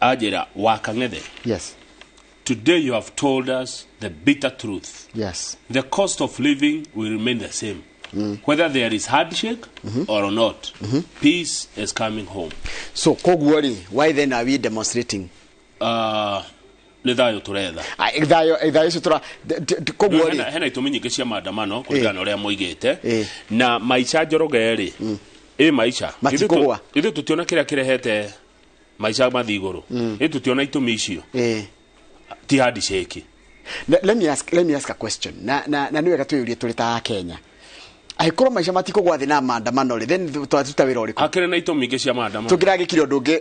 Anjĩra wa Kang'ethe, Yes. today you have told us the bitter truth. Yes. The cost of living will remain the same whether there is handshake or not. Peace is coming home. So koguo rĩ, why then are we demonstrating? Nĩ thayũ tũretha. Ah, thayũ, thayũ ũcio tũra koguo Hena, rĩ, hena itũmi nyingĩ cia maandamano kũringana na ũrĩa moigĩte. Ĩ. Na maica, Njoroge rĩ, ĩ maica Matikũgũa. Ithuĩ tũtiona kĩrĩa kĩrehete maica mathiĩ igũrũ. Ithuĩ tũtiona itũmi icio. Ti handshake. Let me ask a question, na nĩ wega twĩyũrie tũrĩ ta Kenya, angĩkorwo maica matikũgwa thĩ na maandamano rĩ, then twaruta wĩra ũrĩkũ? Hakĩrĩ na itũmi ingĩ cia maandamano. Tũngĩragĩkire ũndũ ũngĩ,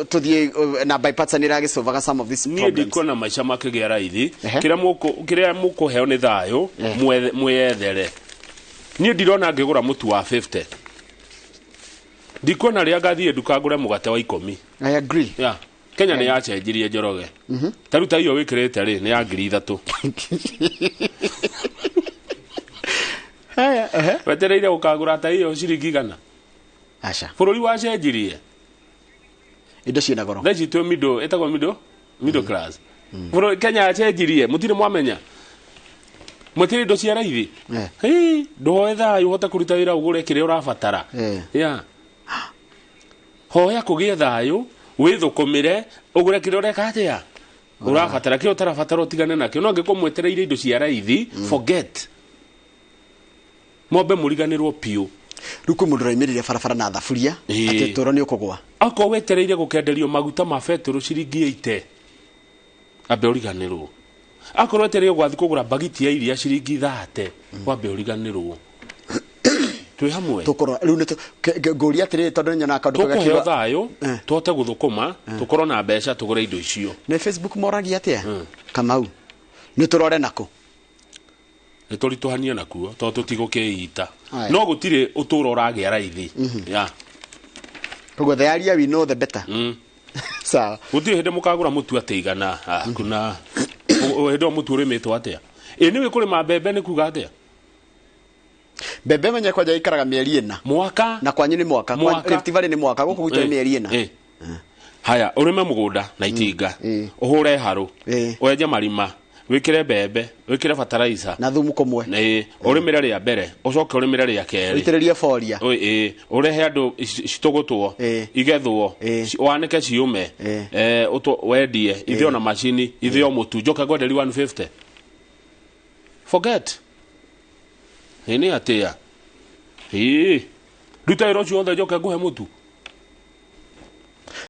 tũthiĩ na bipartisan ĩragĩsolvaga some of these Niĩ problems. ndikuona maica makĩgĩa raithi. Ehe. Kĩrĩa mũkũheo nĩ thayũ. Mwĩyethere. Niĩ ndirona ngĩgũra mũtu wa 50, ndikuona rĩrĩa ngathiĩ nduka ngũre mũgate wa 10. I agree. Yeah. Kenya nĩ yacenjirie, Njoroge. Ta rĩu ta iyo wĩkĩrĩte rĩ, nĩ ya 3000. Haya, ehe. Wetereire ũkagũra ta iyo ciringi 100? Aca. Bũrũri wacenjirie. Indo ciĩna goro. Thaa ici twĩ middle, ĩtagwo middle class. Bũrũri Kenya yacenjirie, mũtirĩ mwamenya, mũtirĩ indo cia raithi. Hĩ, ndũhoe thayũ ũhote kũruta wĩra ũgũre kĩrĩa ũrabatara. Yeah. Hoya kũgĩe thayũ, wĩthũkũmĩre, ũgũre kĩrĩa ũreka atĩa ũrabatara, kĩrĩa ũtarabatara ũtigane nakĩo. No angĩkorwo mwetereire indo cia raithi, forget, mwambe mũriganĩrwo piũ. Rĩu kwĩ mũndũ ũraimĩrire barabara na thaburia atĩ ũtũũro nĩ ũkũgwa. Akorwo wetereire gũkenderio maguta ma betũrũ ciringi 80, ambe ũriganĩrwo. Akorwo wetereire gwathi kũgũra bagiti ya iria ciringi 30, wambe ũriganĩrwo. Twĩ hamwe. Tũkorwo rĩu nĩ ngũria atĩrĩrĩ, tondũ nĩ nyonaga kaũndũ Tũkũheo gakiuga thayũ, tũhote gũthũkũma, tũkorwo na mbeca tũgũre indo icio. Nĩ Facebook moragia atĩa, Kamau, nĩ tũrore nakũ? Nĩ tũritũhanie nakuo tondũ tũtigũkĩita. Aya. No gũtirĩ ũtũũro ũragĩa raithi ya. Koguo the earlier we know, the better. Sawa. Gũtirĩ hĩndĩ mũkagũra mũtu atĩ 100. Hakuna hĩndĩ ĩyo mũtu ũrĩmĩtwo atĩa? Ĩ nĩwĩ kũrĩma mbembe nĩ kuga atĩa? Mbembe menye kwanja ikaraga mĩeri 4. Mwaka. Na kwanyu nĩ mwaka. Mwaka. Rift Valley nĩ mwaka, gũkũ gwitũ nĩ mĩeri 4. Haya, ũrĩme mũgũnda na itinga, ũhũre harũ, wenje marima, wĩkĩre mbembe, wĩkĩre bataraica na thumu kũmwe. Ũrĩmĩre rĩa mbere, ũcoke ũrĩmĩre rĩa kerĩ. Ũitĩrĩrie boria. Ĩ, ĩ, ũrehe andũ citũgũtwo, igethwo, wanĩke ciũme, wendie ithĩo na macini, ithĩo mũtu, njoke ngwenderie 150. Forget. Ĩ nĩ atĩa? Ĩ ruta wĩra ũcio wothe njoke ngũhe mũtu.